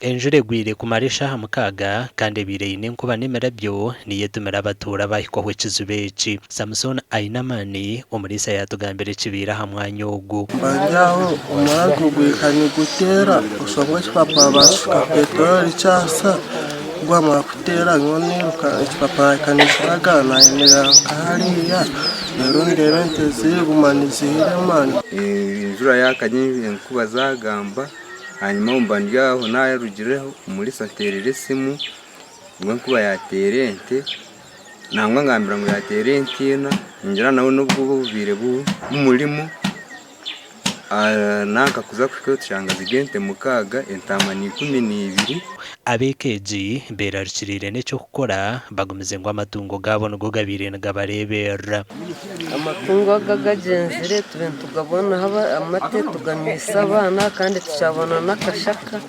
Enjura egwire kumara eshaaha mukaaga kandi ebaire eine enkuba n'emirabyo niyo etumire abatuura bahikwaho ekizibu eki. Samson Ainamani, omuriisa yaatugambira ekibaire aha mwanya ogu. Mba ndi aho omurabyo gwihika niguteera oshanga ekipapura baakishuka peteroli kyasa gwamara kuteera nyowe niiruka ekipapura nahika ninkiraga nayemerera nka hariya reero ndeeba ente zirikuguma nizihirima. Enjura yaakanya enkuba zaagamba hanyuma mba ndi aho naarugireho omuriisa anteerera esimu ngu enkuba yaateera ente. Nangwa angambira ngu yateera ente ina, ningira nawe n'obwoba obubaire bumurimu, nanka kuza kuhikayo tushanga ziri ente mukaaga, entaama ni 12. Ab'eka egi beerarikiriire n'eky'okukora, bagumize ngu amatungo gaabo nigo gabaire nigabareeberera. Amatungo aga gagyenzire tube nitugabonaho amate tuganywisa abaana kandi tukyabona n'akashaka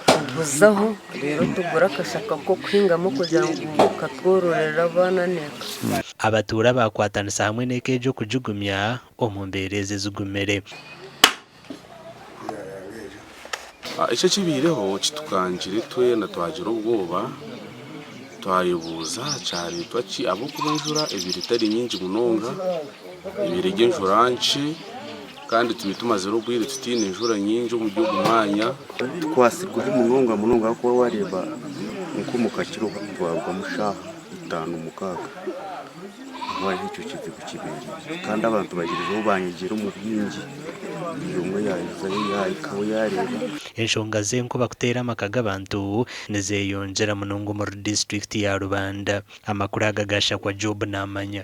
kuguzaho. Reero tugure akashaka k'okuhingamu kugira ngu katwororere abaana n'eka. Abatuura baakwatanisa hamwe n'eka egyo kugigumya omu mbeera ezi ezigumire. Eki ekibaireho kitukangire twena twagira obwoba, twayebuuza kyareetwa ki ahabw'okuba enjura ebaire etari nyingi munonga, ebaire eri enjura nkye. Kandi tube tumazire obwire tutaine njura nyingi omuri ogu mwanya. Tukwatsirweho munonga munonga ahakuba wareeba nk'omu kakiro twarugamu shaaha itaano mukaaga ahu hariho ekyo kizibu kibeire kandi abantu bagirizeho banyegyera omu bwingi buri omwe yaazayo yaahikaho yaareeba. Enshonga z'enkuba kuteera amaka g'abantu nizeyongyera munonga omuri disiturikiti ya Rubanda. Amakuru aga gashakwa Job Namanya.